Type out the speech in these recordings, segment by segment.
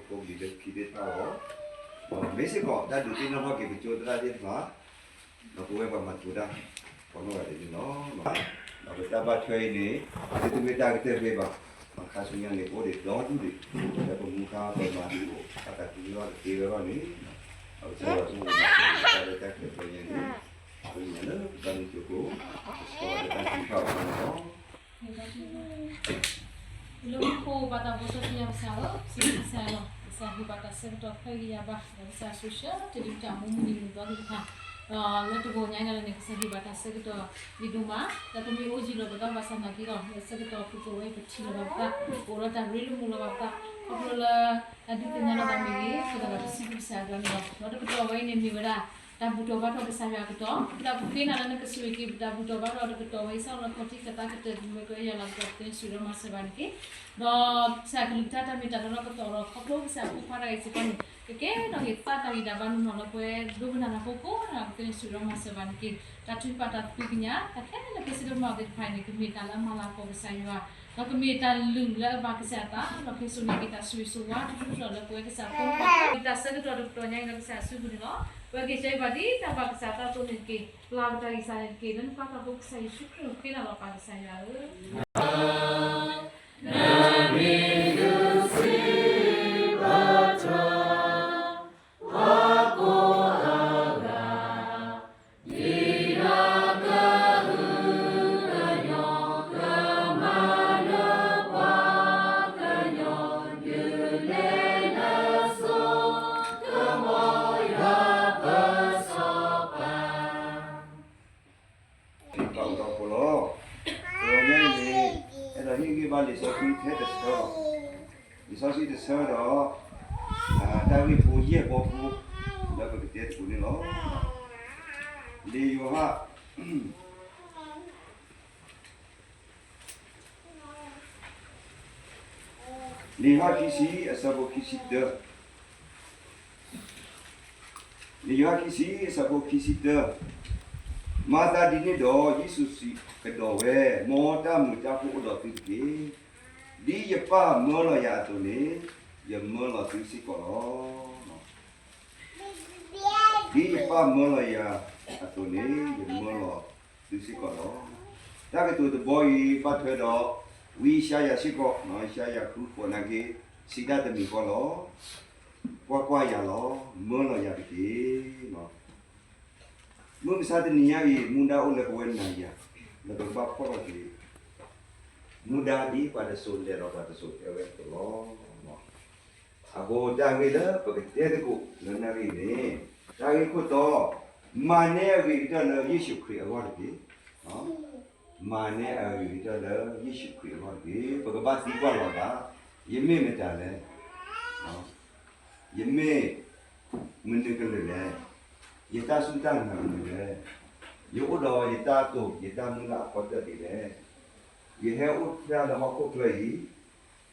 ပကအိၣ်ဘှံးလၢခံသ့ၣ်တဖၣ်အဂီၢ်, ဒီးမ့ၢ်စ့ၢ်ကီးတၢ်ဒုးသ့ၣ်နီၣ်ထီၣ်က့ၤပကၠိသရၣ်သ့ၣ်တဖၣ်, ဒီးပဝဲပှၤမၤသကိးတၢ် ကိးနီၢ်ဂၤဒဲးန့ၣ်လီၤ. ဒီးပတၢ်ဘၣ်ထွဲအံၤန့ၣ် သုတမ့ၢ်တၢ်ကတၢၢ်တဘ့ၣ်ဘၣ်, မ့ၢ်ခါဆူညါန့ၣ် အိၣ်ဒံးဒီဒူၣ်ဒံး, လၢပမူခါပမၤသကိး တၢ်သးခုကစီၣ်တသ့ဝဲဘၣ်န့ၣ်, အကစၢ်ယွၤဆိၣ်ဂ့ၤမၤစၢၤတၢ်လၢတၢ်ခဲလၢာ်ခဲဆ့န့ၣ်, ပကညီလၢပတၢ်မုၢ်ကျိၤခိၣ်, ပစံးဘျုးတၢ်ထုကဖၣ်အဃိန့ၣ်လီၤ. လၢမူခိၣ်ဘၣ်တၢ်ဘိးစီဆှံယွၤကစၢ်ဧၢ, စံးဘျုးကစၢ်ယွၤလီၤ. ကစၢ်ဟ့ၣ်ဘၣ်တၢ်ဆၢကတီၢ်ဖဲအံၤယၤဘၣ်, ဒီးကစၢ်ဆိၣ်ဂ့ၤတၢ်ဒုးတၢ်မူမုၢ်နံၤမုၢ်သီသ့ၣ်တဖၣ်, ဒီးလၢတဂီၤညါအံၤဒၣ်လဲာ်န့ၣ် ကစၢ်ဟ့ၣ်ဘၣ်တၢ်ဆၢကတီၢ်ဒံးဒိၣ်မး, ဒီးပမ့ၢ်အိၣ်ယံၤလီၤပသးဘၣ်ဆၣ်နာ်က့ဒီး လၢဆၢကတီၢ်ဖုၣ်ကိာ်ဝဲအံၤ ပထံၣ်လိာ်ဘၣ်ပသး, ပအိၣ်ဒီးတၢ်ရ့လိာ်မုာ်လိာ်ဘၣ်ပသး, ခီဖျိလၢ တၢ်ဒုးသ့ၣ်ညါလိာ်သးမ့ၢ်ဂ့ၤ, ဃိသတးဒီးပစံးဘျုးကစၢ်ယွၤန့ၣ်လီၤ. ဒီးတကတီၢ်ဝဲအံၤန့ၣ်မ့ၢ်ဝဲဒၣ် တၢ်ဘူၣ်ထီၣ်ဘါထီၣ်ကစၢ်ယွၤအကတီၢ်, ပသးပဃ့နၤလၢနကဆိၣ်ဂ့ၤက့ၤ ပတၢ်ဘူၣ်ထီၣ်ဘါထီၣ်တကတီၢ်ဝဲအံၤ စးထီၣ်လၢခီၣ်ထံးခၢၣ်သးကတၢၢ် ပမ့ၢ်ကဲယွၤလီၤကတီၢ် ပသ့စူၢ်ဒီးမၤစၢၤဘၣ်န့ၣ်တက့ၢ်. ဒီးကစၢ်ကလုၢ်ကထါတၢ်မ့ၢ်တၢ်တီလၢကတီၢ်ဒီး ခီဖျိကစၢ်ဖိခွါတၢ်ဂ့ၢ်စ့ၢ်ကီးန့ၣ် ကကဲထီၣ်က့ၤသးတၢ်ဂံၢ်တၢ်ဘါနီၢ်နီၢ်လၢပှဲၤဒိကနၣ်တၢ်ဖိကိးဂၤဒဲး ပသ့စူၢ်ဒီးမၤစၢၤဘၣ်န့ၣ်တက့ၢ်. တၢ်ထုကဖၣ်တၢ်သးခုကညး တၢ်ခဲလၢာ်ခဲဆ့ဒိၣ်မးသ့ၣ်တဖၣ်အံၤန့ၣ် ကမ့ၢ်တၢ်လၢအမၤလၤကပီၤကစၢ်ယွၤ, ဒီးကမ့ၢ်တၢ်လုၢ်လၢအဘၣ်ကစၢ်အသး, ဒီးကဟ့ၣ်စိာ်န့ၢ်က့ၤတၢ်ဆိၣ်ဂ့ၤဆိၣ်ဝါထူထူတီၤတီၤလၢပဝဲကစၢ်ဖိခွါ တၢ်ဆၢကတီၢ်တကတီၢ်ညါအံၤလၢကစၢ်အစုပူၤန့ၣ်လီၤ. ပဝဲက့ၤဆၢဂ့ၤဘၣ်ဒ်တၢ်ဘၣ်ကစၢ်အသးအသိးန့ၣ်တက့ၢ်. ပျၢ်ပတၢ်ဂံၢ်စၢ်န့ၣ်တက့ၢ်. လၢနပၢ်သးဖိကစၢ်ယ့ၣ်ၡူးခရံာ်အဃိ ဃ့နၤလီၤပၢ်ကစၢ်ယွၤဧၢ. ပှၤအိၣ်ဒီးဖိလီၤ. တဂီၤညါအံၤန့ၣ် အဲၣ်ဒိးဟ့ၣ်ဂံၢ်ဘါလံာ်စီဆှံထဲတဆၢလီၤ. လံာ်စီဆှံတဆၢဒီး တၢ်ဂ့ၢ်ဖိယဲၢ်ဘီဖိ လၢပကတဲသကိးန့ၣ်လီၤ. လံာ်ယိၤဟၣ် လံာ်ယိၤဟၣ်ခံဆံ အဆၢဖိခံဆံတၢ. လံာ်ယိၤဟၣ်ခံဆံ အဆၢဖိခံဆံတၢ, မၤသးဒ်န့ၣ်ဒီး ယ့ၣ်ၡူးစံးကဒီးဝဲ, မ်တၢ်မုာ်တၢ်ဖိအိၣ်ဒီးသုတက့ၢ်. ဒ်ယပၢ်မၢလီၤယၤအသိးန့ၣ်, ယမၢလီၤသုစ့ၢ်ကီးလီၤ. ဒ်ယပၢ်မၢလီၤယၤအသိးန့ၣ်, ယမၢလီၤသုစ့ၢ်ကီးလီၤ. တၢ်ကတိၤတဘီအံၤ ဘၣ်ထွဲဒီး ဝံယၡါယၤစ့ၢ်ကီး, ယၡါယၤဃုဃိးနာ်က့ စံးတၢ်တမံၤဃီလီၤ. ကွၢ်ကွၢ်, ယၤလီၤ, မၢလီၤယၤတက့ၢ်. မုၢ်မဆါတနံၤညါအံၤ မူဒါအိၣ်လၢပဝဲနၤယၤ လၢပကဘၣ်ဖီၣ်ထီၣ်က့ၤ မူဒါဒ်ပှၤတစိၤလဲၤဒီးပှၤတစိၤတဲဝဲအသိးလီၤ. အဃိတၢ်ဂ့ၢ်လၢပကတဲသကိးလၢနၣ်ရံၣ်န့ၣ်, တၢ်ဂ့ၢ်ခိၣ်တီ, မၤန့ၢ်အဂ့ၤကတၢၢ်လၢယ့ၣ်ၡူးခရံာ်အဂီၢ်တက့ၢ်. မၤန့ၢ်အဂ့ၤကတၢၢ်လၢယ့ၣ်ၡူးခရံာ်အဂီၢ်တက့ၢ်. ပကဘၣ်သံကွၢ်လီၤသး, ယမ့ၢ်မတၤလဲၣ်. ယမ့ၢ်မနုၤကလုာ်လဲၣ်. ယတၢ်စူၢ်တၢ်နာ်မနုၤလဲၣ်. ယအိၣ်ဒီးယတၢ်တိာ်ယတၢ်မုၢ်လၢ်အဖီတၢၢ်ဒ်လဲၣ်. ယဟဲအိၣ်ဖျဲၣ်လၢဟီၣ်ခိၣ်ချၢ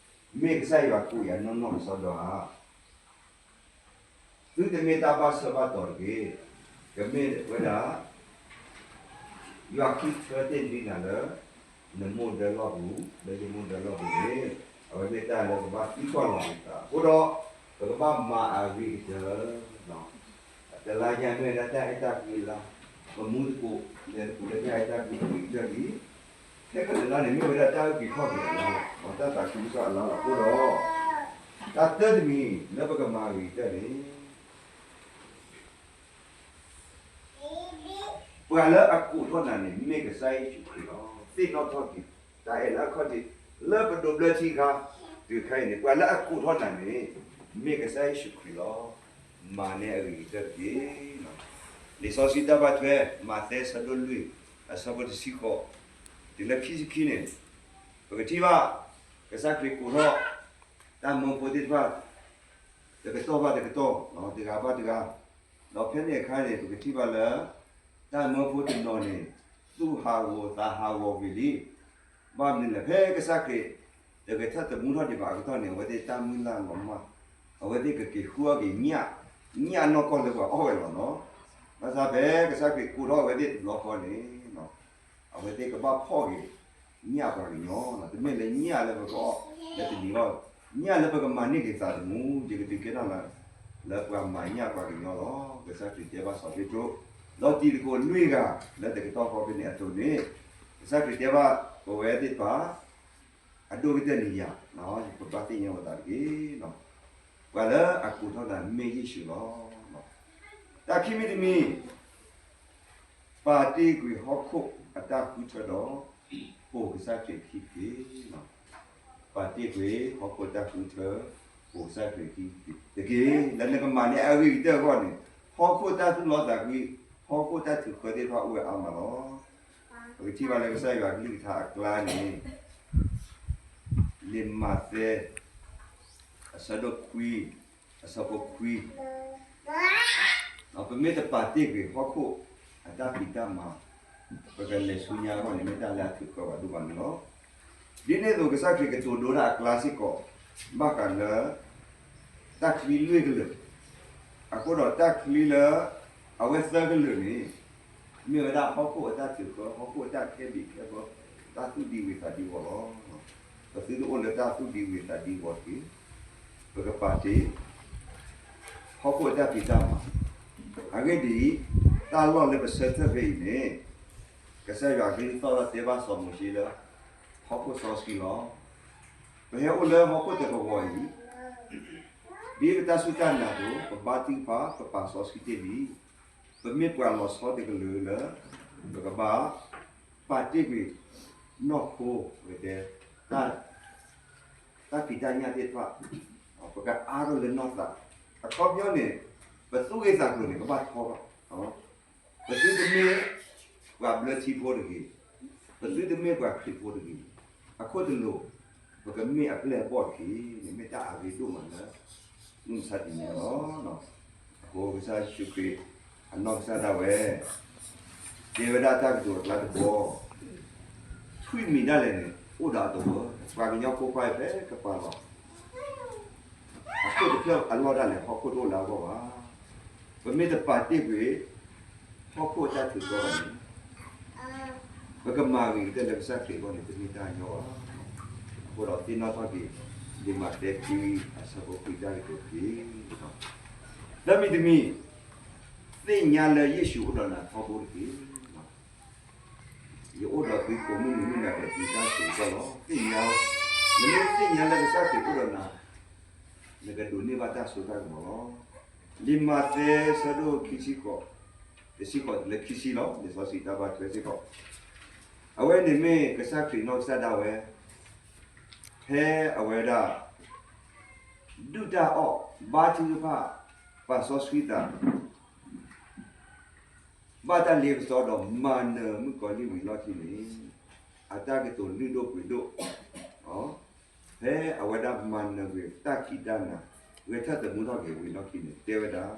အံၤ မ့ၢ်ကစၢ်ယွၤကိးယၤနီၢ်နီၢ်ကစီဒီဧါ. သုတမ့ၢ်တၢ်ဘၣ်ဆၢဘၣ်တီၤတဂ့ၤ. ကမ့ၢ်ဝဲဒၣ် ယွၤဃုထၢတ့ၢ်ဒံးနၤလၢ နမိၢ်ဒၢလီၢ်ပူၤ, လၢယမိၢ်ဒၢလီၢ်ပူၤန့ၣ်, အဝဲမ့ၢ်တၢ်လၢပဘၣ်သံကွၢ်လီၤသးအဃိဒီး, ပကဘၣ်မၤအဂ့ၤကတၢၢ် တလါညါမ့ၢ်ဝဲဒၣ်တၢ်အဲၣ်တၢ်ကွံအလါ, ပမူသကိးလဲၤသကိးလၢတၢ်အဲၣ်တၢ်ကွံအဂ့ၤကတၢၢ်လံ. ခဲကနံၣ်တလါန့ၣ် မ့ၢ်ဝဲဒၣ်တၢ်အုၣ်က့ၤခီၣ်က့ၤအလါလီၤ. တၢ်သးခုကစီၣ်အလါလီၤအဃိဒီး, တၢ်တၢတမံၤလၢပကမၤအဂ့ၤကတၢၢ်န့ၣ် ပှၤလၢအကိးထီၣ်နၤန့ၣ် မ့ၢ်ကစၢ်ယ့ၣ်ၡူးခရံာ်လီၤ. သ့ၣ်နီၣ်ထီၣ်က့ၤ တၢ်အဲၣ်လၢအခီၣ်ထံး လၢပဒိးဘျၢထံအခါ, တုၤခဲအံၤန့ၣ် ပှၤလၢအကိးထီၣ်နၤန့ၣ် မ့ၢ်ကစၢ်ယ့ၣ်ၡူးခရံာ်လီၤ. မၤန့ၢ်အဂ့ၤကတၢၢ်တက့ၢ်. လံာ်စီဆှံတၢ်ဘၣ်ထွဲ မးသဲအဆၢဒိၣ်လွံၢ် အဆၢဖိတဆံဃိး တုၤလၢခံဆံခံန့ၣ်, ပကထံၣ်ဘၣ် ကစၢ်ခရံာ်ကိးထီၣ် တၢ်မၢဖိသ့ၣ်တဖၣ် တကတီၢ်ဘၣ်တကတီၢ်, တဂၤဘၣ်တဂၤ, ဒီးဖဲန့ၣ်အခါန့ၣ် ပကထံၣ်ဘၣ်လၢ တၢ်မၢဖိတနီၤန့ၣ် သူၣ်ဟးဂီၤသးဟးဂီၤဝံၤလံ. ဘၣ်မနုၤလဲၣ်, ဖဲကစၢ်ခရံာ် တဂဲၤထၢၣ်သမူထီၣ်ဒံးဘၣ်အကတီၢ်န့ၣ် အဝဲသ့ၣ်တၢ်မုၢ်လၢ်လီၤမၢ်, အဝဲသ့ၣ်ကက့ၤဃုအီၣ်က့ၤညၣ်, ညၣ်နီၢ်ကီၢ်လၢပှၤအီၣ်ဝဲလီၤနီၤ. ဘၣ်ဆၣ်ဖဲကစၢ်ခရံာ်ကိးထီၣ်အဝဲသ့ၣ်တဘျီဃီန့ၣ် အဝဲသ့ၣ်ကဘၣ်ဖီၣ်က့ၤ ညၣ်ပှၤကညီ, တမ့ၢ်လၢညၣ်လၢပကအီၣ်လၢတနံၤအီၤ, ညၣ်လၢပကမၤန့ၢ်က့ၤသးသမူ, ယကဒုးကဲထီၣ်လၢ လၢပှၤမၤညၣ်ပှၤကညီလီၤ. ကစၢ်ခရံာ်တဲဘၣ်စီၤပ့းတရူး, ဒီးတံၤသကိးလွံၢ်ဂၤ လၢတကတီၢ်ဃီဖဲန့ၣ်အသိးန့ၣ်, ကစၢ်ခရံာ်တဲဘၣ်ပဝဲသ့ၣ်တဖၣ် အဒိၣ်ကတၢၢ်န့ၣ်ယၤ, ပဘၣ်သ့ၣ်ညါဝဲသးတက့ၢ်. ပှၤလၢအကိးထီၣ်နၤမ့ၢ်ယ့ၣ်ၡူးလီၤ. တၢ်ခံမံၤတမံၤ, ပာ်တ့ၢ်ကွံာ်ဟီၣ်ခိၣ်အတၢ်ဃုထၢဒီး ပိာ်ကစၢ်ခရံာ်အခံတက့ၢ်. ပာ်တ့ၢ်ကွံာ်ဟီၣ်ခိၣ်တၢ်ဃုထၢ, ပိာ်ကစၢ်ခရံာ်အခံတက့ၢ်. လၢနကမၤန့ၢ်အဂ့ၤကတၢၢ်အဂီၢ်န့ၣ်, ဟီၣ်ခိၣ်တၢ်သူၣ်လီသးကွံ, ဟီၣ်ခိၣ်တၢ်ထုးဃၢသ့ၣ်တဖၣ်အိၣ်ဝဲအါမးလီၤ. ပကထံၣ်ဘၣ်လၢကစၢ်ယွၤအကလုၢ်ကထါအကျါန့ၣ်, လံာ်မးသဲ အဆၢဒိၣ်ခွံ, အဆၢဖိခွံ, ပမ့ၢ်တပာ်တ့ၢ်ကွံာ်ဟီၣ်ခိၣ်အတၢ်ဖံးတၢ်မၤ, ပကလဲၤဆူညါအဂီၢ်န့ၣ် မ့ၢ်တၢ်လၢအထုးဃၢပှၤဒိၣ်မးန့ၣ်လီၤ. ဒ်န့ၣ်အသိးကစၢ်ခရံာ်ကတိၤဒိတၢ်အကျါစ့ၢ်ကီး, ဘၣ်ဃးလၢ တၢ်ချံလွံၢ်ကလုာ်, အဃိဒီးတၢ်ချံလၢ အဝဲသၢကလုာ်န့ၣ် မ့ၢ်ဝဲဒၣ်ဟီၣ်ခိၣ်အတၢ်ထုးဃၢ, ဟီၣ်ခိၣ်အတၢ်ခဲဘံးခဲဘၢ, တၢ်သူၣ်ဒံဝုၤသးဒံဝီၤလီၤ. ပသုတအိၣ်လၢတၢ်သူၣ်ဒံဝုၤသးဒံဝီၤတဂ့ၤ. ပကပာ်တ့ၢ် ဟီၣ်ခိၣ်အတၢ်ဖံးတၢ်မၤ, အဂ့ၢ်ဒ်အံၤ, တၢ်လီၢ်လၢပဆၢထၢၣ်ဖဲအံၤန့ၣ်, ကစၢ်ယွၤကလုၢ်သီၣ်ထီၣ်တဲဘၣ်စီၤမိၤၡ့လၢ ဟီၣ်ခိၣ်စီဆှံလီၤ. ပဟဲအိၣ်လၢဟီၣ်ခိၣ်တကဝီၤအံၤ, ဒ်ပတၢ်စူၢ်တၢ်နာ်အသိး ပဘါထုကဖၣ် ပပာ်စီဆှံတ့ၢ်လံ. ပမ့ၢ်ပှၤလီၤဆီတကလုာ်လၢ ပကဘၣ် ပာ်တ့ၢ်ကွံာ် နီၢ်ခိ ဝဲတဲ တၢ်ဖံးတၢ်ညၣ်သ့ၣ်တဖၣ်, ပကအါထီၣ်လၢနီၢ်သး, အခီပညီန့ၣ် ပသူၣ်ဂ့ၤသးကျိၤန့ၣ် ကဘၣ်ထီဘၣ်. ပသုတမ့ၢ်ပှၤဘျၢထံဖိတဂ့ၤ, ပသုတမ့ၢ်ပှၤခရံာ်ဖိတဂ့ၤ, အခိၣ်တလိၤ ပကမ့ၢ်အပျဲၢ်အဘီၣ်တက့ၢ်န့ၣ် မ့ၢ်တၢ်အဂ့ၤဒိၣ်မးလၢ မုၢ်မဆါတနံၤအံၤလီၤ. အဃိကစၢ်ယ့ၣ်ၡူးခရံာ် အနီၢ်ကစၢ်ဒၣ်ဝဲ တဲဝဲဒၣ်တၢ်ကတိၤအကျါတဘီ, ထွံၣ်မံၤဒၣ်လဲာ်န့ၣ် အိၣ်ဒီးအသဝီ, ပှၤကညီဖိခွါအံၤဖဲကပာ်လီၤ အခိၣ်တဖျၢၣ်အလီၢ်ဒၣ်လဲာ် ဟီၣ်ခိၣ်တအိၣ်လၢအဂီၢ်ဘၣ်. ပမ့ၢ်တပာ်တ့ၢ်ကွံာ် ဟီၣ်ခိၣ်အတၢ်ထုးဖျါဘၣ်န့ၣ် ပကမၤဂ့ၤကတၢၢ်လၢကစၢ်ခရံာ်အဂီၢ်န့ၣ် တမ့ၢ်တၢ်ညီဘၣ်. အဃိဒီးသ့ၣ်နီၣ်ထီၣ်က့ၤ လံာ်မးသဲခွံအဆၢဖိခွံတၢ်ကတိၤတက့ၢ်. ဒီးမ့တမ့ၢ် သ့ၣ်ညါလၢယ့ၣ်ၡူးအိၣ်ဒီးနၤထီဘိတက့ၢ်. ယအိၣ်ဒီးသုကိးမုၢ်နံၤမုၢ်နၤဒီး သုတၢ်စိၤကီၢ်လီၤ. သ့ၣ်ညါ, နမ့ၢ်သ့ၣ်ညါလၢကစၢ်ခရံာ်အိၣ်ဒီးနၤ, နကဒိးန့ၢ်ဘၣ်တၢ်စိတၢ်ကမီၤလီၤ. လံာ်မးသဲဆၢဒိၣ်ခံဆံဃိး, တဆံဃိးတုၤလၢခံဆံလီၤ. လံာ်စီဆှံတၢ်ဘၣ်ထွဲစ့ၢ်ကီး, အဝဲန့ၣ်မ့ၢ်ကစၢ်ခရံာ်နီၢ်ကစၢ်ဒၣ်ဝဲ ဖဲအဝဲဒၣ် ဒုၣ်တၢ်အီၣ်, ဘါထုကဖၣ်, ပာ်စီဆှံသး ဘၣ်တၢ်လ့ပစီဒီးမၤနၢၤမုၣ်ကီၤလံၢ်ဝံၤအလီၢ်ခံန့ၣ်, အတၢ်ကတိၤလုၢ်ဒိၣ်ပှ့ၤဒိၣ်, ဖဲအဝဲဒၣ်မၤနၢၤကွံာ်တၢ်ခံးတၢ်နၤ, ဂဲၤထၢၣ်သမူထီၣ်က့ၤဝံၤအလီၢ်ခံန့ၣ် တဲဝဲဒၣ်,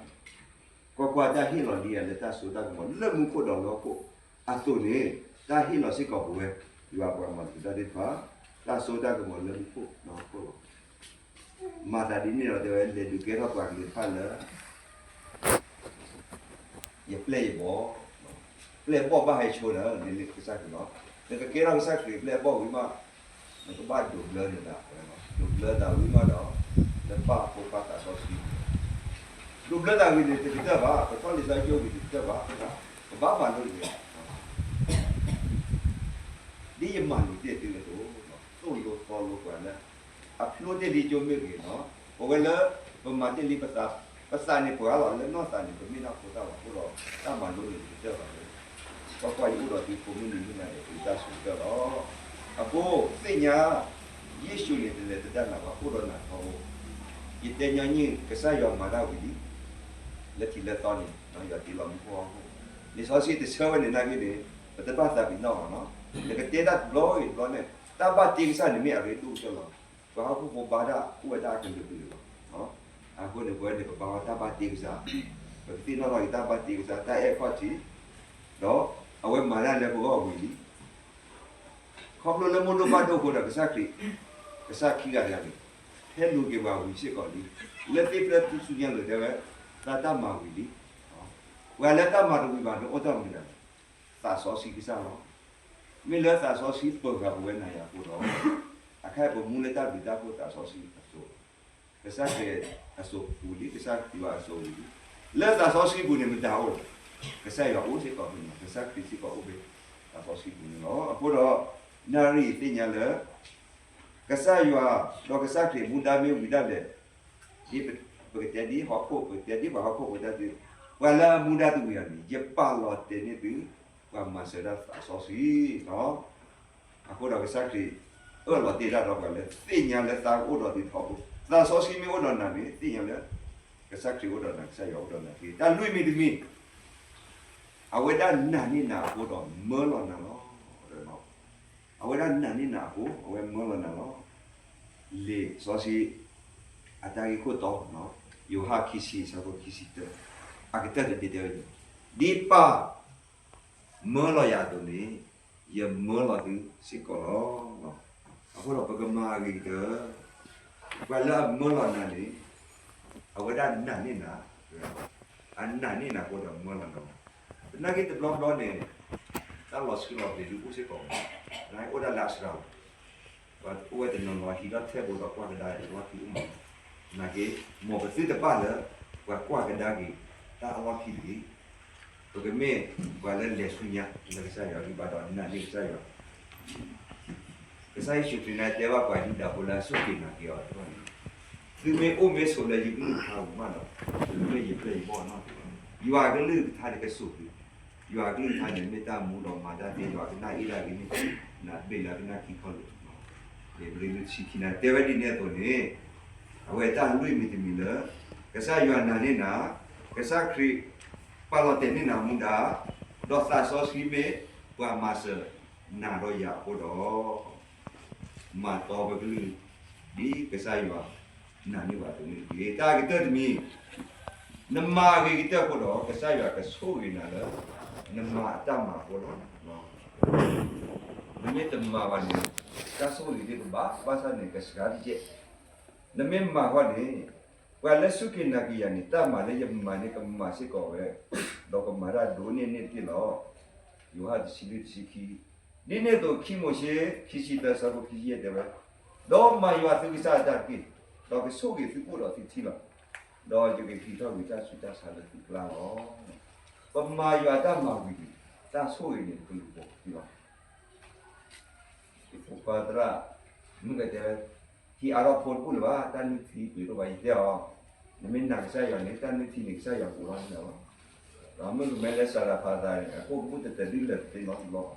ကွၢ်ကွၢ်, တၢ်ဟ့ၣ်လီၤဒံးယၤလၢတၢ်စိတၢ်ကမီၤလၢမူခိၣ်ဒီးလၢဟီၣ်ခိၣ်အသိးန့ၣ်, တၢ်ဟ့ၣ်လီၤစ့ၢ်ကီးပဝဲ ယွၤပှၤမၤသကိးတၢ်သ့ၣ်တဖၣ် တၢ်စိတၢ်ကမီၤလၢမူခိၣ်ဒီးဟီၣ်ခိၣ်လီၤ. မၤသးဒ်န့ၣ်ဒီး တဲဝဲ လဲၤဒုးကဲထီၣ်ပှၤကလုာ်တဖၣ်လၢ ယပျဲၢ်ယဘီၣ်, ပျဲၢ်ဘီၣ်ဘၣ်ဟဲဆိလၢ နမ့ၢ်ကစၢ်ခရံာ်လီၤ. နကကဲထီၣ်ကစၢ်ခရံာ်ပျဲၢ်ဘီၣ်ဝံၤမး, နကဘၣ်ဒိးဘျၢနသး, ဒိးဘျၢသးဝံၤမးဒီး နပာ်အဖိခွါသးစီဆှံ, ဒိးဘျၢသးဝံၤန့ၣ်တကတၢၢ်ဘၣ်, ပထီၣ်လံာ်စီဆှံကၠိဝံၤတကတၢၢ်ဘၣ်, ကဘၣ်မၤလိန့ၣ် ဒ်ယမၤလိာ်တ့ၢ်သုအသိး, သိၣ်လိသီလိပှၤလၢ အဖျိတ့ၢ်လံကၠိမ့ၢ်ဂ့ၤလီၤ. ပဝဲလၢ ပမၤတ့ၢ်လံပသး, ပသးန့ၣ်ပှၤလီၤ, လၢနီၢ်သးန့ၣ် ပမ့ၢ်တၢ်ဖိတၢ်လီၤအဃိဒီး တၢ်မၤလိန့ၣ်တကတၢၢ်ဘၣ်လီၤ. ကွၢ်ကွၢ်, ယအိၣ်ဒီးသုကိးမုၢ်နံၤမုၢ်နၤဒီး သုတၢ်စိၤကတၢၢ်လီၤ. အဃိသ့ၣ်ညါ, ယ့ၣ်ၡူးန့ၣ် တလဲၤတဒၣ်နၤဘၣ်, အိၣ်ဒီးနၤထီဘိ, ယတဲညီနုၢ် ကစၢ်ယွၤမၤတၢ်ဝံၤလံ လၢထံးလၢသီန့ၣ် ယွၤတ့လီၤမူခိၣ်ဟီၣ်ခိၣ်, လံာ်စီဆှံတဆၢဝဲန့ၣ်နာ်က့န့ၣ် ပတဘၣ်သးပ့ၤနီၣ်ဘၣ်နီၤ, နကတဲတၢ်တဘျီဂ့ၤတဘျီန့ၣ် တၢ်ဘၣ်တ့ကစၢ်န့ၣ်မ့ၢ်အရ့ဒိၣ်ကတၢၢ်လီၤ. ပှၤဟီၣ်ခိၣ်ဖိဘါတၢ်အိၣ်ဝဲဒၣ်အကလုာ်ကလုာ်လီၤ. အဃိန့ၣ် ပဝဲန့ၣ် ပဘါဝဲတၢ်ဘၣ်တ့ကစၢ်, ပကသ့ၣ်နီၣ်ထီၣ်က့ၤတၢ်ဘၣ်တ့ကစၢ် တၢ်အဲၣ်ခီၣ်ထံး, ဒီးအဝဲမၤတၢ်လၢပဂီၢ်ဝံၤလံ ခီဖျိလၢမိၢ်ဒိၣ်ပၢ်ဒိၣ်အဃိဒီး ကစၢ်ခရံာ်, ကစၢ်ခံဂၤတဂၤန့ၣ် ဟဲလူၤက့ၤပှၤဝံၤစ့ၢ်ကီးလံ. လၢသ့ၣ်ဖျၢၣ်ထူၣ်စုညါလိၤတဲဝဲ, တၢ်တၢ်မၤဝံၤလံ. ပှၤလၢတၢ်မၤတဝံၤဘၣ်န့ၣ် အိၣ်တၢ်မနုၤလဲၣ်, သးစီဆှံကစၢ်လီၤ. မ့ၢ်လၢသးစီဆှံပၢၤဃာ်ပဝဲနၤယၤအဃိဒီး, အခါအံၤပမူလၢတၢ်ဘျုးတၢ်ဖှိၣ်သးစီဆှံအစိၤ, ကစၢ်ခရံာ်အစိၤပူၤလံ, ကစၢ်ယွၤအစိၤဝံၤလံ. လၢသးစီဆှံပူၤန့ၣ် မတၤအိၣ်လဲၣ်, ကစၢ်ယွၤအိၣ်စ့ၢ်ကီးဖဲန့ၣ်, ကစၢ်ခရံာ်စ့ၢ်ကီးအိၣ်ဖဲ သးစီဆှံပူၤန့ၣ်လီၤ. အဃိဒီး နၣ်ရံၣ်သ့ၣ်ညါလၢ ကစၢ်ယွၤ ဒီးကစၢ်ခရံာ်မူဒါမ့ၢ်ဝံၤဒၣ်လဲာ်, ဒ်ပကတဲဒ်ဟီၣ်ခိၣ်, ပကတဲဒ်ပှၤဟီၣ်ခိၣ်ဖိတၢ်သ့, ပှၤလၢအမူဒါတဝံၤအံၤန့ၣ် ယပာ်လီၤတဲာ်န့ၢ်သု ပှၤမၤစၢၤဒၣ်သးစီဆှံလီၤ. အဃိဒီးကစၢ်ခရံာ် အၢၣ်လီၤတ့ၢ်တၢ်ဒီးပှၤလၢ သ့ၣ်ညါလၢသးကအိၣ်ဒီးသုထီဘိ, သးစီဆှံမ့ၢ်အိၣ်ဒီးနၤန့ၣ် သ့ၣ်ညါလၢ ကစၢ်ခရံာ်အိၣ်ဒီးနၤ, ကစၢ်ယွၤအိၣ်ဒီးနၤတက့ၢ်. တၢ်လွံၢ်မံၤတမံၤ အဝဲဒၣ်နာ်န့ၢ်နၤအဃိဒီး မၢလီၤနၤလီၤ. အဝဲဒၣ်နာ်န့ၢ်နၤအဃိ အဝဲမၢလီၤနၤလီၤ. လံာ်စီဆှံ အတၢ်ဂ့ၢ်ခိၣ်တီ, ယိၤဟၣ်ခံဆံ အဆၢဖိခံဆံတၢ, အကတၢၢ်တဒ့တဲဝဲန့ၣ်, ဒ်ပၢ်မၢလီၤယၤအသိးန့ၣ် ယမၢလီၤသုစ့ၢ်ကီးလီၤ. အဃိဒီးပကမၤအဂ့ၤကတၢၢ်, ပှၤလၢအမၢလီၤနၤန့ၣ် အဝဲဒၣ်နာ်န့ၢ်နၤ, အနာ်န့ၢ်နၤအဃိဒီးမၢလီၤနၤလီၤ. သနာ်က့တဘျီဘျီန့ၣ် တၢ်လီၤဆှုလီၤပျံၤဒုးအိၣ်စ့ၢ်ကီး, သနာ်က့အိၣ်ဒၣ်လၢအစှၤလီၤ, ပှၤအိၣ်ဝဲတနီၤနီၤဟံးထီၣ်ထဲဘိဒီးကွၢ်ကဒါအလီၢ်ခံအိၣ်မး, သနာ်က့ မ်ပသုတဘၣ်လၢ ပှၤကွၢ်ကဒါက့ၤတၢ်အလီၢ်ခံတဂ့ၤ. ပကမ့ၢ်ပှၤလၢလဲၤဆူညါလၢကစၢ်ယွၤဂံၢ်ဘါဒီးနာ်န့ၢ်ကစၢ်ယွၤ ကစၢ်ယ့ၣ်ၡူးခရံာ်န့ၣ်တဲဘၣ်ပှၤယူဒၤဖိလၢအစူၢ်က့ၤနာ်က့ၤအီၤတဖၣ်န့ၣ်, သုမ့ၢ်အိၣ်မ့ၢ်ဆိးလၢယကလုၢ်ကထါပူၤမးဒီး, သုမ့ၢ်ယပျဲၢ်ယဘီၣ်နီၢ်, ယွၤအကလုၢ်ကထါန့ၣ်ကစိာ်သု, ယွၤအကလုၢ်ကထါန့ၣ်မ့ၢ်တၢ်မူဒီးမၤတၢ်သ့, ယွၤကနၣ်အ့ၣ်ဒၣ်ဂ့ၤန့ၢ်သု, နဘ့ၣ်လၢကနၣ်ခံခီလ့ၣ်, လံာ်ဘြံၤလွံၢ်ဆံခံန့ၣ် တဲဝဲဒ်န့ၣ်အသိးန့ၣ်, အဝဲတၢ်လွံၢ်မံၤတမံၤလၢ ကစၢ်ယွၤနာ်န့ၢ်နၤ, ကစၢ်ခရံာ် ပာ်လီၤတဲာ်န့ၢ်နၤမူဒါ, ဒီးသးစီဆှံမ့ၢ်ပှၤမၤစၢၤနၤဒီးယၤအဃိဒီး မၤတီပကလုၢ် ဒ်ကစၢ်ယွၤနာ်န့ၢ်ပှၤအသိးန့ၣ်တက့ၢ်. တၢ်အကတၢၢ်တမံၤ, နမၤအဂ့ၤကတၢၢ်အဃိဒီး ကစၢ်ယွၤကဆိၣ်ဂ့ၤနၤလၢ နမၤအတၢ်မၤအဃိလီၤ. နမ့ၢ်တမၤဘၣ်န့ၣ် တၢ်ဆိၣ်ဂ့ၤသ့ၣ်တဖၣ် ဘၣ်ဆၣ်န့ၣ် ကစှၤတကဲး, နမ့ၢ်မၤဃီန့ၣ် ပှၤလၢစူၢ်က့ၤနာ်က့ၤယၤန့ၣ် တၢ်မၤလၢယမၤန့ၣ် ကမၤစ့ၢ်ကီးဝဲ, ဒီးကမၤတၢ်ဒိၣ်န့ၢ်န့ၢ်တက့ၢ်လီၤ. ယိၤဟၣ်တဆံလွံၢ်တဆံခံ, ဒ်န့ၣ်အသိး ခံမိၤၡ့ ခံဆံသၢ ဆၢဖိခံဆံယဲၢ်တဲဝဲ, ဒီးမၤယွၤသုကစၢ်အတၢ်တက့ၢ်, ဒီးကဆိၣ်ဂ့ၤသုအိၣ်ဒီးသုထံလီၤ. ဒီးယကဟံးထီၣ်ဂံၢ်စၢ်ဆူတၢ်ဆါလၢသုကျါလီၤ. ပမၤယွၤတၢ်မၤဝံၤန့ၣ် တၢ်ဆိၣ်ဂ့ၤန့ၣ် ကလူၤပိာ်သုလီၤ. ယဖိခွါသရၣ် မုၢ်ကတဲဝဲ, ထံအါထီၣ်ဖိတဘူၣ်လၢၤဘၣ်, တၢ်နုၢ်ထံပှ့ၤဒိၣ်ဘၣ် ယတဲအီၤ, နမ့ၢ်နာ်ကစၢ်ယွၤန့ၣ် တၢ်နုၢ်ထံန့ၣ် ကစၢ်ယွၤပူၤလီၤန့ၣ်လီၤ. ဒီးမုၢ်ကမဲလၢစၤလၤဖးသးန့ၣ် အခိၣ်ကဘူၣ်တတဒုလၢာ်တသ့နီတဘျီဘၣ်.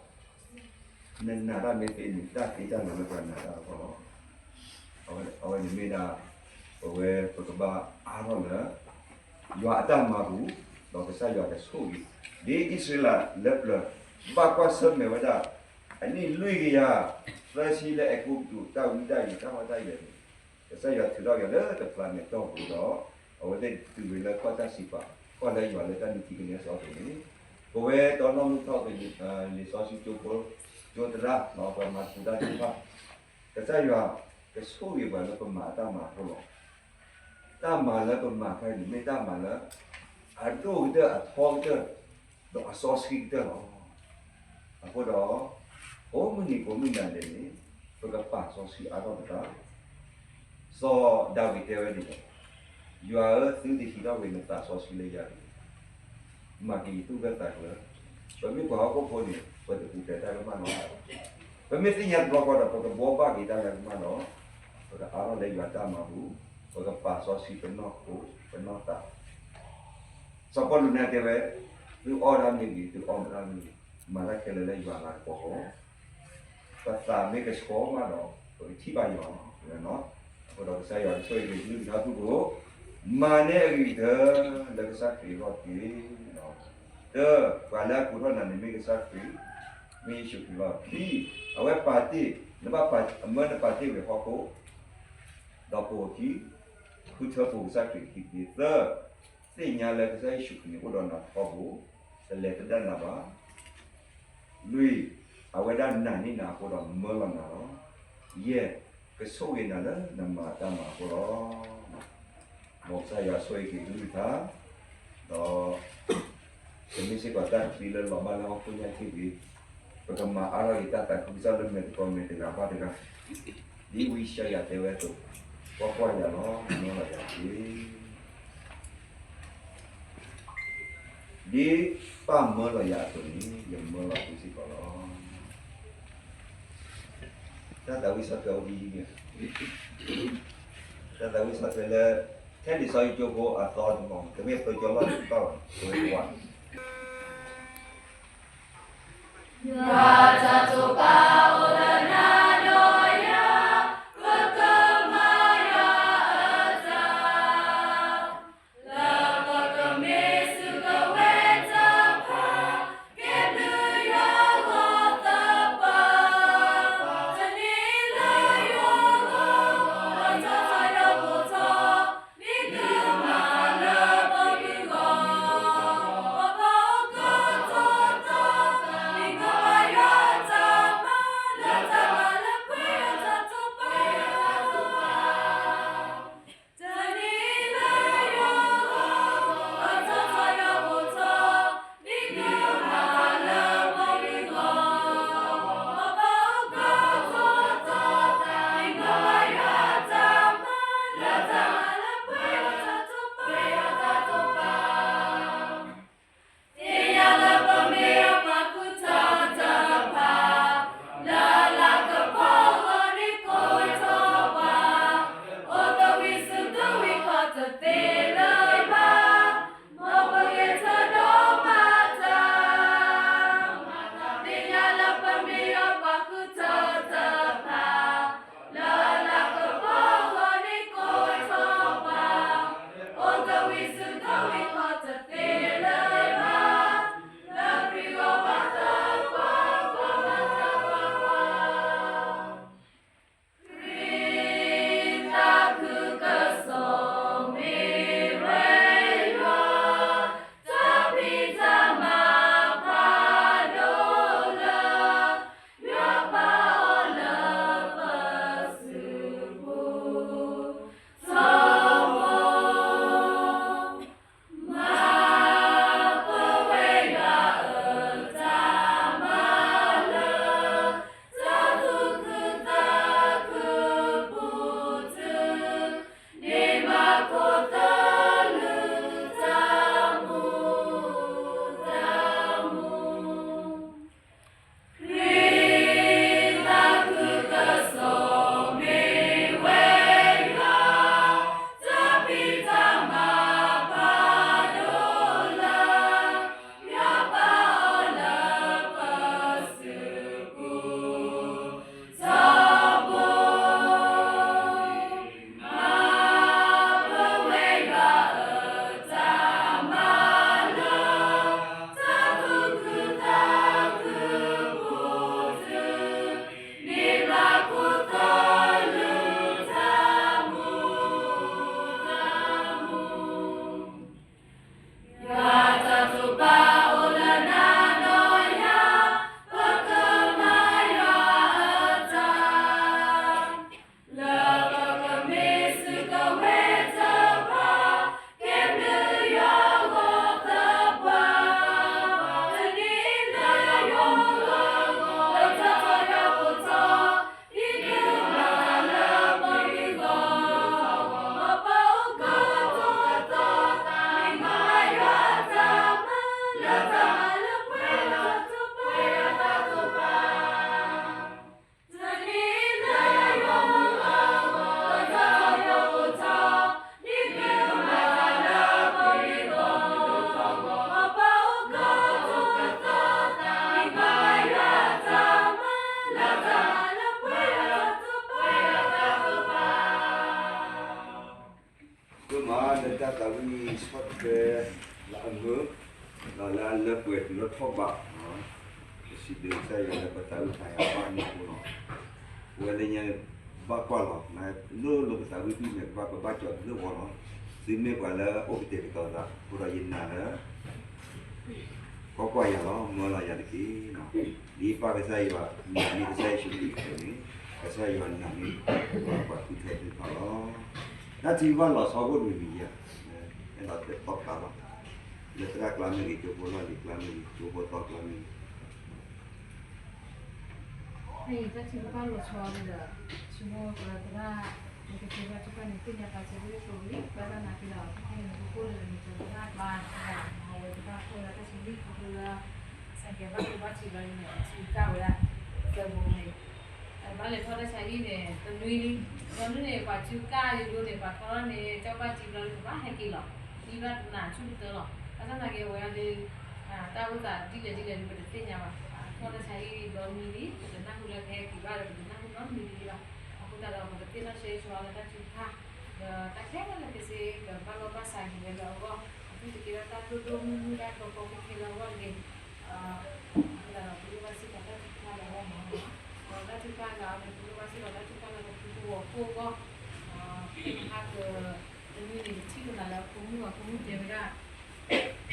နနာ်တၢ်မ့ၢ်သ့န့ၣ် တၢ်သ့တၢ်လၢာ်လၢပှၤနာ်တၢ်အဂီၢ်လီၤ. အဝဲန့ၣ်မ့ၢ်ဒၣ် ပဝဲပကဘၣ်အါထီၣ်လၢ ယွၤအတၢ်မၤပူၤ, ဒီးကစၢ်ယွၤကဆိၣ်ဂ့ၤ, ဒ်အံၣ်စရ့လးလၢပျၢၤ ဘၣ်ကွၢ်ဆၢၣ်မဲာ်ဝဲဒၣ် အနံၣ်လွံၢ်ကယၤ သၢဆံလၢအဲၤကူပတူး တၢ်ဝံတၢ်ယိး တၢ်ဟီၣ်တၢ်ယၢၤန့ၣ်, ကစၢ်ယွၤထုးထီၣ်က့ၤလၢတဖျါန့ၣ်တီၢ်ပူၤဒီး အဝဲသ့ၣ်တုၤဝဲလၢကီၢ်တၢ်စံးပာ်, ကီၢ်လၢယွၤလၢတၢ်နုၢ်ထံကန့ၢ်အစီအသိးန့ၣ်, ပဝဲတီနီၣ်မုၢ်ထီၣ်က့ၤ လံာ်စီဆှံကၠိဖိ ကၠိသရၣ် ပှၤမၤသကိးတၢ်သ့ၣ်တဖၣ်, ကစၢ်ယွၤကဆိၣ်ဂ့ၤပှၤလၢပမၤအတၢ်မၤအဃိလီၤ. တၢ်မၤလၢပမၤခါအံၤန့ၣ် မ့ၢ်တၢ်မၤလၢ အဒိၣ်ကတၢၢ်အထီကတၢၢ် ဒီးအစီဆှံကတၢၢ်လီၤ. အဃိဒီး ကိးမုၢ်နံၤကိးမုၢ်နၤဒဲးန့ၣ် ပကပာ်စီဆှံအါထီၣ်ပသး, စီၤဒၤဝံးတဲဝဲဒ်လဲၣ်, ယွၤဧၢ, သုတဟံးထီၣ်ကွံာ်နသးစီဆှံလၢယၤတဂ့ၤ, မၤက့ၤယသူၣ်ဂၢၢ်သးကျၢၤ, ပမ့ၢ်ပှၤဟီၣ်ခိၣ်ဖိန့ၣ် ပတပူၤဖျဲးတၢ်ကမၣ်နီတဘျီဘၣ်. ပမ့ၢ်သ့ၣ်ညါတဘျီဃီဒီး ပကဘှီဘၣ်က့ၤတၢ်လၢကမၣ်ဒီး ပကအါထီၣ်လၢယွၤတၢ်မၤပူၤ, ပကပာ်စီဆှံပနီၢ်ခိပနီၢ်သး စီၤပီလူးန့ၣ်တဲဝဲ, သုအီၣ်တၢ်မ့ၢ်ဂ့ၤ, သုအီမတၢ်မ့ၢ်ဂ့ၤ, မၤတၢ်ခဲလၢာ်လၢယွၤလၤကပီၤအဂီၢ်, ပသးမ့ၢ်ကဆှီမးဒီး ပကထံၣ်ဘၣ်ယွၤလီၤ. အဃိဒီးကစၢ်ယွၤကဆိၣ်ဂ့ၤက့ၤ ကလုၢ်ကထါဖုၣ်ကိာ်, မၤန့ၢ်အဂံၢ်အံၤတၢ် လၢကစၢ်ခရံာ်အဂီၢ်တက့ၢ်. တၢ, ပှၤလၢအကိးထီၣ်နၤန့ၣ်မ့ၢ်ကစၢ်ခရံာ်, မ့ၢ်ယ့ၣ်ၡူးခရံာ်လီၤ. ခံ, အဝဲပာ်တ့ၢ်, နဘၣ်ပာ်, အမၢနပာ်တ့ၢ်ဝဲဟီၣ်ခိၣ် ဒီးပိာ်အခံ, ဃုထၢပိာ်ကစၢ်ခရံာ်အခံတက့ၢ်. သၢ, သ့ၣ်ညါလၢကစၢ်ယ့ၣ်ၡူးခရံာ်န့ၣ် အိၣ်ဒီးနၤထီဘိ, တလဲၤသဒၣ်နၤဘၣ်. လွံၢ်, အဝဲဒၣ်နာ်န့ၢ်နၤအဃိဒီးမၢလီၤနၤလီၤ. ယဲၢ်, ကဆိၣ်ဂ့ၤနၤလၢနမၤတၢ်မၤအဃိလီၤ. မ်ကစၢ်ယွၤဆိၣ်ဂ့ၤက့ၤကလုၢ်ကထါ, ဒီး ပမ့ၢ်စ့ၢ်ကီးတၢ်ချံလၢလီၤဘၣ်လၢဟီၣ်ခိၣ်ညါထံၣ်ဂ့ၤ, ပကမၤအါထီၣ်က့ၤတၢ်သးခုကစီၣ်လၢမဲာ်သကိးမဲာ်တဂၤဘၣ်တဂၤ, ဒ်ဝံယၡါယၤတဲဝဲအသိး, ကွၢ်ကွၢ်ယၤလီၤ, မၢလီၤယၤတက့ၢ်. ဒ်ပၢ်မၢလီၤယၤအသိးန့ၣ် ယမၢလီၤသုစ့ၢ်ကီးလီၤ. တၢ်သးဝံၣ်ဆီၣ်ထွဲအိၣ်ဒ်အံၤ, တၢ်သးဝံၣ်ဆီၣ်ထွဲလၢ ထဲလံာ်စီဆှံကၠိဖိအသီတဘီ, တမ့ၢ်ပၢကၠီလီၢ်တဘၣ်ဘၣ်, ပဝဲတဝၤ ယွၤတၢ်တိာ်ပာ်အိၣ်လၢနၤ, ဒီးယွၤ ပကမၤယွၤအတၢ်, လၢပကမ့ၢ်စူၢ်ကဝဲၤတၢ်ဖး, ကဲဘျုးယွၤဂီၤသပှၢ်, တနံၤလၢယွၤဂီၤ, ပတၢ်ဟးယွၤဖိထီ, မ့ၢ်ကမၤလၢပဂီၢ်, ပဘၣ်အိၣ်ကတီၤတီၤ, မ့ၢ်ကမၤယွၤ ထီၣ်ဘး, ပစံးဘျုးကစၢ်ယွၤလၢပသးဝံၣ်တၢ်ယၤဘၣ်န့ၣ်အဃိလီၤ. ပဝဲလၢညါန့ၣ် ဘၣ်ကွၢ်လီၤ, လၢလိၤလိၤပသးဝံၣ်ဒ်န့ၣ်ကဘၣ်ပဘၣ်ကၠီၤလၢဂီၤလီၤ. သုမ့ၢ်ပှၤလၢအအိၣ်ကတဲာ်ကတီၤသး အဃိဒီးယနာ်လၢ ကွၢ်ကွၢ်ယၤလီၤ, မၢလီၤယၤတက့ၢ်. ဒ်ပၢ်ကစၢ်ယွၤ နာ်န့ၢ်ကစၢ်ယ့ၣ်ၡူးခရံာ်အဃိန့ၣ်, ကစၢ်ယွၤနာ်န့ၢ်ပှၤကူၣ်ထဲသ့ၣ်တဖၣ်လီၤ. တၢ်ထုကဖၣ်လီၤဆီအိၣ်တမံၤမံၤဧါ, အဲၣ်ဒိးတဲသီခါလီၤ. လၢသရၣ်ကျါမ့ၢ်ဂ့ၤ, ကၠိဖိလီၢ်လံၤကျါမ့ၢ်ဂ့ၤ, ကၠိဖိသီကျါမ့ၢ်ဂ့ၤ တၢ်ထုကဖၣ်လီၤဆီဒီး ဆိကမိၣ်သရၣ် နကသ့ဘၣ်ထုကဖၣ်န့ၣ် သ့ၣ်ညါပာ်စၢၤဒ်သိးလံ, ဘၣ်ဆၣ်သနာ်က့ဒီး ခဲခဲန့ၣ် နကကိၣ်လၢနမ့ၢ်ကၠီၤသရၣ်ကျါ, အဝဲသရၣ်ကိၣ်လၢတၢ်ဆံးလံ ခီဖျိလၢ စဲးကဲဘၣ်ကျိဘၣ်ထံးဘျီန့ၣ် အထုကဖၣ်ဝဲဒၣ် သၢဘိန့ၣ် ဘၣ်လဲၤထီၣ်တၢ်ဆါဟံၣ်န့ၣ် တနွံလံ, ဒီးနုၤန့ၣ် ပှၤထုကဖၣ်ယိယိန့ၣ် ပှၤထီထီၣ်န့ၣ် ကၠီဘၣ်ထံးဘျီန့ၣ် ပဘၣ်ဟဲက့ၤလီၤ, ဒ်ဘၣ်နၤဆူၣ်ကတၢၢ်လီၤ. ဘၣ်ဆၣ်သနာ်က့ အဝဲဒၣ် တၢ်အိၣ်သးဒ်လဲၣ်ဒ်လဲၣ်ဒီး ပတသ့ၣ်ညါဘၣ်. ထီၣ်တၢ်ဆါဟံၣ်ဘျီနွံလံ, ပတနၢ်ဟူလၢကဟဲက့ၤဘၣ်ဒီး ပတနၢ်ဟူနီတမံၤဒ်ဘၣ်. အဃိသတးဒီး ပကသ့ၣ်နီၣ်ဆၢဂ့ၤဆၢဝါလၢတၢ်ထုကဖၣ် ဒီးတၢ်ခဲလၢာ်ခဲဆ့ ကဘၣ်လီၢ်ဘၣ်စးက့ၤဝဲလၢအဂီၢ်, အသုတကဲထီၣ်တၢ်ဒိၣ်ဒိၣ်မုၢ်မုၢ် တၢ်ကီကီခဲခဲလၢအဂီၢ်တဂ့ၤ. အဃိသတးဒီး ပလိၣ်ဘၣ်စ့ၢ်ကီးတၢ်ထုကဖၣ်လၢအဂီၢ်မး, ဒီးတၢ်ထုကဖၣ်လၢအဂီၢ်န့ၣ် ပလိၣ်ဘၣ်စ့ၢ်ကီးတၢ်ထုကဖၣ်လၢပဖုဖိဝီၤခိၣ်အဂီၢ်, သ့ၣ်တဖၣ်က တနွံန့ၣ် ပထံၣ်လိာ်သးလၢအဖိမုၣ်အဖိမုၣ်တဲဝဲဒၣ်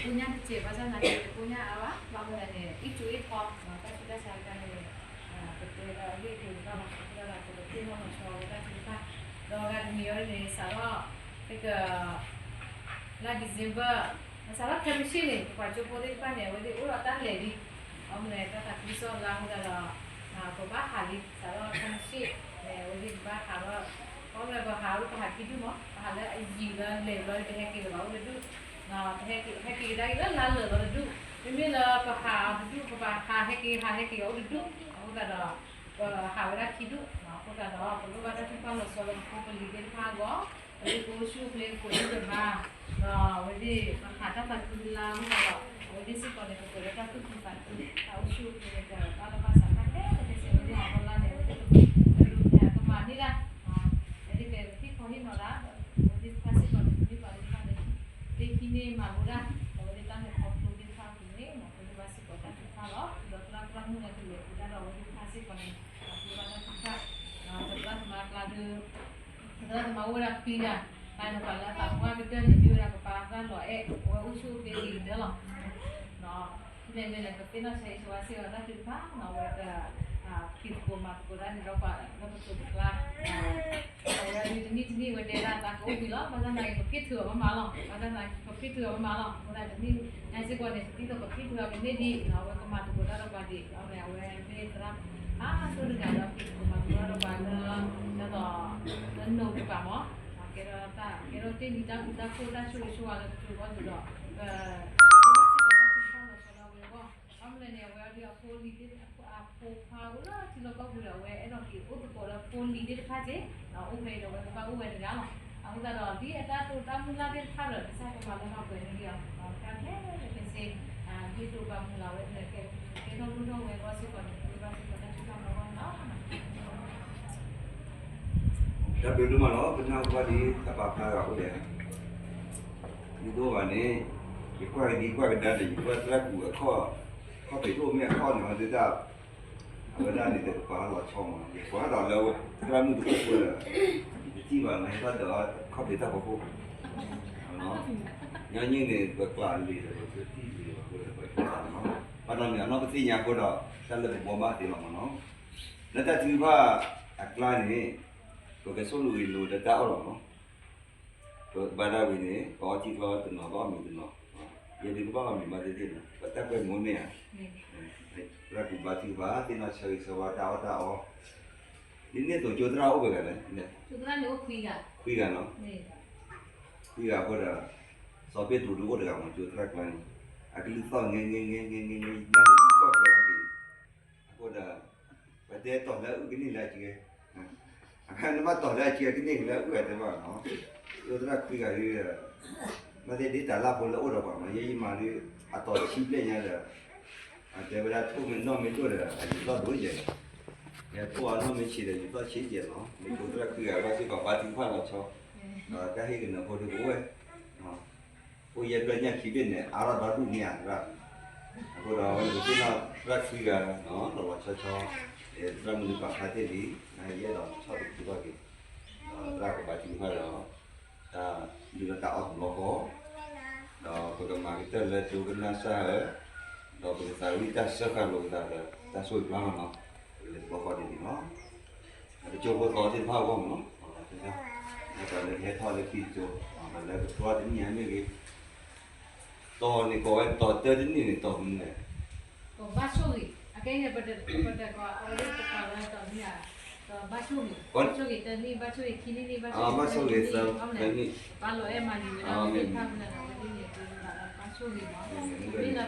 ကိညၢ်တစဲး ဘၣ်ဆၣ်သနာ်က့ တကိညၢ်အါဘၣ်, ဘၣ်မနုၤလဲၣ်န့ၣ် အ့ၣ်ကၠိအ့ၣ်ထီ တၢ်ဆူးတၢ်ဆါတခါန့ၣ် ပတဲလၢအဂ့ၢ်အကျိၤတဘၣ်ဘၣ်, အဃိသတးဒီး ပကသ့ၣ်နီၣ်လီၤဆီဝဲတၢ်ထုကဖၣ်, ဒီးဂၤတမံၤအံၤန့ၣ် စးထီၣ် တက လါ December စးထီၣ်ခဲမုၢ်ဆ့ၣ်န့ၣ် ပပှၤကၠိဖိသ့ၣ်တဖၣ်န့ၣ် အဝဲသ့ၣ်အိၣ်ဒီးတၢ်လဲၤလံ, ဘၣ်မနုၤလဲၣ် တၢ်သးခုကစီၣ်လၢအဃိသတးဒီး ပဘၣ်ဟးလံ, စးထီၣ်ခဲမုၢ်ဆ့ၣ်န့ၣ် အဝဲသ့ၣ်ကဘၣ်ဟးဒီး ဘၣ်မနုၤလဲၣ် ပဟးအိၣ်ပဟးခံဒူၣ်မး, ပဟးလၢအယံၤလၢလဲၤဘျီ ပဟဲက့ၤလၢၤဘၣ်အိၣ်တဒူၣ်, ဟဲက့ၤကဒါက့ၤလၢလါလၢာ်လီၤတဒူၣ်, မ့မ့ၢ်လၢပဟးတဒူၣ် ပဘၣ်ဟးဟဲက့ၤ ဟးဟဲက့ၤအီၤအိၣ်တဒူၣ်, အဃိသတးဒီး ပဟးဝဲဒၣ်ခံဒူၣ်, အဃိသတးဒီး ပလိၣ်ဘၣ်တၢ်ထုကဖၣ်လီၤဆီလၢပဖိပလံၤသ့ၣ်တဖၣ်အဂီၢ်, ပလိၣ်ကအိၣ်ဆူၣ်အိၣ်ချ့ ကကိးဒံကမၤ, ဒီးအဝဲသ့ၣ် ပဟးတၢ်သးခုလၢအဃိသတးဒီး အဝဲသ့ၣ်စ့ၢ်ကီးန့ၣ် ကပှဲၤဒီးတၢ်သူၣ်ခုသးခု, တၢ်အိၣ်ဆူၣ်အိၣ်ချ့န့ၣ် ကဘၣ်လီၢ်ဘၣ်စးတၢ်ခဲလၢာ်ခဲဆ့ အဝဲသ့ၣ်ဟးထီၣ်လၢန့ၣ် အဝဲသ့ၣ်ကမၤန့ၢ်ဒၣ်, အဝဲသ့ၣ်ကဟ့ၣ်ခီဟ့ၣ်နီၤဒၣ်, အဝဲသ့ၣ်တဖၣ်စ့ၢ်ကီးန့ၣ် မ့ၢ်ပှၤသ့ၣ်တဖၣ်လၢ သ့ဟံးန့ၢ်မၤလိဒၣ်, အဝဲသ့ၣ်တၢ်လဲၤခီဖျိသ့ၣ်တဖၣ်အပူၤန့ၣ် ပလိၣ်ဘၣ်စ့ၢ်ကီးတၢ်ထုကဖၣ်လီၤ, ဒီးသရၣ်သရၣ်မုၣ်လၢကလဲၤဃုာ်တၢ်ဒီးအဝဲသ့ၣ်တဖၣ်စ့ၢ်ကီးန့ၣ် ပလိၣ်ဘၣ်တၢ်ထုကဖၣ်, ပသရၣ်သမါကျါဒီး ပသရၣ်သမါအိၣ်ဝဲဒၣ်ခွံဂၤ, တၢ်န့ၣ်ပှၤလၢအသးပှၢ်ကတၢၢ်န့ၣ် မ့ၢ်ဝဲဒၣ်ပပၢ်သရၣ်လီၤအဲၣ်, အဝဲအိၣ်ဆူၣ်အိၣ်ချ့ဂ့ၤကတၢၢ်လီၤ. ဖဲန့ၣ်န့ၣ် ပသ့ၣ်နီၣ်ဆၢဂ့ၤဆၢဝါစ့ၢ်ကီးတၢ်ထုကဖၣ်, အဝဲက ဖံးသကိးမၤသကိးတၢ်န့ၣ်ဒီးပှၤလၢပကျိၤပကျါ အဝဲဒၣ်တနံၣ်တနံၣ်ဝဲတဲဒၣ်သးကအိၣ်ဘှံးလီၤ, ဘၣ်ဆၣ်သနာ်က့ ပဖံးထုးအီၤမးမးလီၤ, ဘၣ်ဆၣ်သနာ်က့ ပဖံးထုးအီၤမးမးလီၤ, အဃိသတးတနံၣ်ညါစ့ၢ်ကီးန့ၣ် ပဖံးသကိးပဖံးထုးအီၤကန့ၢ်ဒံး, အဝဲကမၤသကိးတၢ်ဒီးပှၤဒံး, အဝဲမ့ၢ်သရၣ်ဖးဒိၣ်တဂၤဒီး ဖံးသကိးမၤသကိးတၢ်ဒီးပှၤလၢ ဒ်သိး လၢနိးကပၤမး, ကဲထီၣ်တၢ် ကဲထီၣ်တ့ၢ်လံတၢ်ဃူတၢ်ဖိးတၢ်ဆိၣ်ဂ့ၤဆိၣ်ဝါလၢပကၠိဘီၣ်စ့ၢ်ဒီး ပ ပဘၣ်စ့ၢ်ကီးတၢ်ထုကဖၣ်လီၤဆီလၢအဝဲအဂီၢ်, ဘၣ်မနုၤလဲၣ်န့ၣ် အဝဲအီၤဒ်အဖိလံၤသ့ၣ် အဖိခွါအိၣ်လၢထံလီၢ်ကီၢ်ပူၤဒီး အဝဲအဲၣ်ဒိးက့ၤအိၣ်သကိးဒီးဖိလံၤသ့ၣ်တဖၣ်က့ၤ, အိၣ်ဖဲအံၤဒီးအဝဲကဘၣ်အိၣ်ဝဲတဂၤလီၤ. အဃိသတးဒီး ဒ်အတၢ်တိာ်တၢ်မုၢ်လၢ်သ့ၣ်တဖၣ်ဒီး ကစၢ်ကမၤလၢဘၣ်ပှဲၤန့ၣ်လံအီၤ, တၢ်ခဲလၢာ်ခဲဆ့ ဒ်သိးပာ်မူလၢ်ဝဲန့ၣ် ကဲထီၣ်လိၣ်ထီၣ်ဝဲအဂီၢ်စ့ၢ်ကီးန့ၣ် ပဘၣ်စ့ၢ်ကီးတၢ်ထုကဖၣ်လၢအဂီၢ်န့ၣ်လီၤ. တၢ်ဘျုးဒိၣ်မးလီၤ, ပနၢ်ဟူဘၣ်ဒ်တၢ်ပာ်ဖျါဂၤအိၣ်ဒီး ဒ်သိးဘၣ်န့ၣ် ယကွၢ်ကဒံကွၢ်ကဒါန့ၣ် ယကွၢ်သရၣ်ကူးအခီၣ်, ခီၣ်ဖံးတအိၣ်မ့ၢ်အခီၣ်န့ၣ် မ့ၢ်ဒၣ် အဝဲဒၣ်န့ၣ် တကပၤလီၤဆီမး, ယကွၢ်ဒီးလၢသရၣ်မုၣ်တခိၣ်ဖိဒီး ယတထံၣ်ဘၣ်မ့ၢ်ဟဲထီၣ်ဒီးခီၣ်ဖံးတၢ်ဖီခိၣ်, ညီနုၢ်န့ၣ် ပကျးလံဒီး ပတထံၣ်လံဘၣ်အဃိဒီး ပတထံၣ်ဘၣ်မး, ဘၣ်ဒီးမ့ၢ်အနီၢ်ပသ့ၣ်ညါအဃိဒီး တၢ်လၢပဘှီဘၣ်သ့လီၤမးနီၤ, လၢတၢ်ထုကဖၣ်အကျါန့ၣ် ပကဆိၣ်လူၤအံၤလိၤတၢ်အီၣ်လီၤမး ပဘါတၢ်ဝံၤန့ၣ် ပအီထံကျီတနီၤ ဘၣ်အီၣ်မ့ၤတနီၤ, ယဲဒုးကဘၣ်အီၣ်မ့ၤမးသ့ၣ်သ့ၣ်နီၤ, ပတၢ်ကွဲမုာ်မ့ၢ်ဧါ, သရၣ်ကူးဘါထုကဖၣ် သ့ၣ်နီၣ်ဆၢဂ့ၤဆၢဝါတၢ်အီၣ်တၢ်အီ, ဒ်န့ၣ်အသိးကၠိသရၣ်အိၣ်ပှဲၤဂၤလဲၣ်, ခွံဂၤနီၤ, ခွံဂၤအဃိဒီး စီၤပ့းတရူးဒုးအိၣ်တဂၤမး ကၠိသရၣ်ကျါန့ၣ်, အကလုၢ်သီၣ်ငဲငဲငဲငဲငဲ နၢ်ဟူကီၢ်ချၢဟဲက့ၤ, အဃိဒီး ပတဲတီၤလၢအအုၣ်ကန့ၢ်လၢအကဲ နဘၣ်တီၤလၢအကဲကန့ၢ်က့ၤလၢအအုၣ်အတဲဘၣ်နီၤ, ကၠိသရၣ်ခွံဂၤဒုး, မ့ၢ်သ့ၣ်ဒ်တၢ်လၢဖိလၢအိၣ်ဒီးပှၤမး ယဲယမၤဒုး, အတီၤတဆံဘျဲၣ်ညါဒီး, အတဲဝဲဒၣ်ထိၣ်မ့ၢ်နီၣ်မ့ၢ်ဒိၣ်ဒီး အယူၤသီၣ်ဒိၣ်ယဲၢ်, ယထိၣ်အနီၣ်မ့ၢ်ဆံးဒီး ယူၤသီၣ်ဆံးယဲၢ်လီၤ, မ့ၢ်ကၠိသရၣ်ခွံဂၤဘၣ်စ့ၢ်ကီး ဘါထုကဖၣ်လီၤဆီ, ဒီးတၢ်ဟ့ၣ်ကနၢၤဖိဒုးကအိၣ်ဝဲ, အိၣ်ယဲၢ်ဘျဲၣ်ညၣ်ခံဘ့ၣ်န့ၣ် အါထီၣ်ဒီဒူၣ်န့ၢ်ဧါသရၣ်, အဃိဒီး အဝဲန့ၣ်ပသ့ၣ်နီၣ်သရၣ်ခွံဂၤ လီၤလီၤဆီဆီ သရၣ်မုၣ်ဒုးပာ်ဖျါတ့ၢ်လံ, နယအဲၣ်ဒိးဆီၣ်တသ့ဘၣ်က့ၤ, ဒီးသရၣ်ကဘၣ်ထုကဖၣ်ဒီး တၢ်ဒုးဒီးတၢ်အီၣ်တဘျီဃီ, ဒီးပကမၤကတၢၢ်လၢဒိကနၣ်စၢ်ဧၢ, ဒီးပကသးဝံၣ်တၢ်စၢဃာ်လိာ်ပသးဒီး တၢ်ဆိၣ်ဂ့ၤဘျါလီၤနီၤ, ပကလဲၤသဘျီဃီဒ်န့ၣ်လီၤ. ပကၠိဖိသီသ့ၣ်တဖၣ်အဂီၢ်မးနီၤ, ဒီးလၢကဟဲထီၣ်လၢခံကၠိ, ဒီးလၢကဖျီတနံၣ်ညါမ့ၢ်ဂ့ၤ, တီၢ်န့ၣ်ကိးဝဲ တီၢ်တၢတနံၣ်န့ၣ် တီၢ်မနုၤလဲၣ်. ဘၣ်ဆိၣ်ဂ့ၤ, အကဲန့ၣ် ပတကိးလၢတီၢ်မနုၤဧါ, ဒီးဘၣ်ဆိၣ်ဂ့ၤ, ဘၣ်ဆိၣ်ဂ့ၤတနံၣ်, ဘၣ်ဆိၣ်ဂ့ၤခံနံၣ်နံၣ်, ဘၣ်ဆိၣ်ဂ့ၤ ဘၣ်လီၤအဲၣ်မၤန့ၣ်ဝဲဒၣ် မ့ၢ်ဖးမနုၤဒီး ဝဲဒ်န့ၣ် ပဘၣ်လၢဘၣ်ဆိၣ်ဂ့ၤမး, တမ့ၢ်လၢပထီၣ်တီၤကၠိဘၣ်, တမ့ၢ်လၢ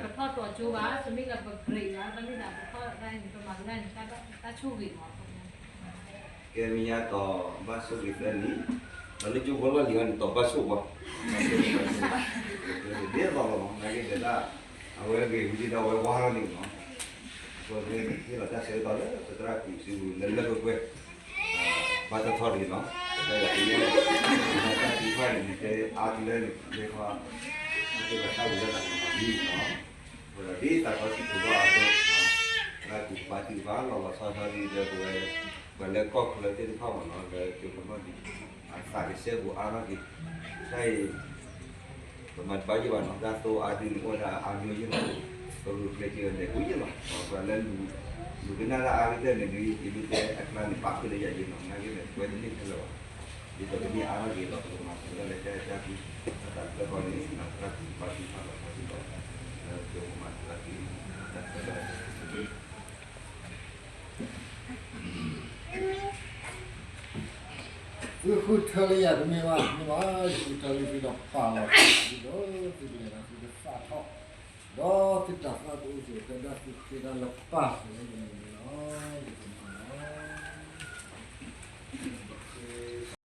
ပ break ဘၣ်, တမ့ၢ်လၢပထီၣ်ဒၣ်န့ၣ် ပမၤဝဲဒၣ်န့ၣ် တၢ်ဆိၣ်ဂ့ၤမး. ကဲမ့ၢ်ညါတီၢ်ဘၣ်ဆိၣ်ဂ့ၤသၢနံၣ်, ဒီးလၢကၠိဖိလီၢ်လံၤအီၤန့ၣ် တီၢ်ဘၣ်ဆိၣ်ပှၤ, ဒ်သိးလီၤမး နာ်က့ဒီးတၢ်, အဝဲဂ့ၤဝံၤဒီးအဝဲဝါထီၣ်န့ၣ်မး, အဃိန့ၣ် ဟ့ၣ်လီၤတၢ်ဆၢကတီၢ်လၢသရၣ်ကူးစုပူၤလၢလၢပှဲၤပှဲၤ ဘၣ်တၢ်ထီၣ်တဂ့ၤလီၤ. တၢ်ယၤတမ့ၢ် တၢ်သံကွၢ်န့ၣ် နတဲအါတလၢန့ၣ် မ့ၢ်ခီ တၢ်ဝံၤလၢတၢ်ကမၤဒ်န့ၣ်လီၤ. အဃိဒီးဒ်တၢ်ခီဆံးဖိဘၣ်အသိး သရၣ်ကူးဘါထုကဖၣ်လီၤလီၤဆီဆီဒ်ဒီးပဝဲ ပှၤလၢကီၢ်ချၢသ့ၣ်တဖၣ်မးနီၤ လၢကၠိဖိနီၣ်ဒံး အသးကစဲဘူးအါထီၣ်က့ၤ တၢ်အံၤ ပမၤတဘၣ်ယံာ်ဘၣ်နီၤ တၢ်သိအါဒ်န့ၣ်အိၣ်ဝဲဒၣ်အါမံၤယံာ်လီၤ. ပဂုာ်ကျဲးစၢးလဲၤကူယံာ်လီၤ. ပှၤလၢလူၤကနၣ်တၢ်အါကတၢၢ်န့ၣ် ဒ်ယမ့ၢ်တဲအကျါန့ၣ် ပာ်ဃုာ်လၢယၤယံာ်လီၤ. နာ်က့န့ၣ် ပဝဲတန့ၢ်ခဲလၢာ်ဘၣ်. ဒ်သိးကန့ၢ်အါထီၣ်က့ၤဒီး ပကမၤစၢၤဒၣ်လဲာ်တၢ်အဲၣ်တၢ်ကွံ တၢ်သးတဖျၢၣ်ဃီန့ၣ် သရၣ်ကူးဘါထုကဖၣ်လီၤဆီဒ်သိး လၢကၠိပမၤစၢၤဒၣ်က့ၤ တၢ်သၢ သုဃုထၢလၢယၤတမ့ၢ်ဘၣ်, မ့ၢ်ဘၣ် ယဃုထၢလၢသုဒီးပာ်လီၤသးဒ်သိး သုကလဲၤဒီးသုကသၣ်ထီၣ်, ဒီးသုတၢ်သၣ်ကအိၣ်က့ၤကတၢၢ်ဒၣ်သုဃ့ဒၣ်လၢပၢ်လၢယမံၤန့ၣ်လီၤ.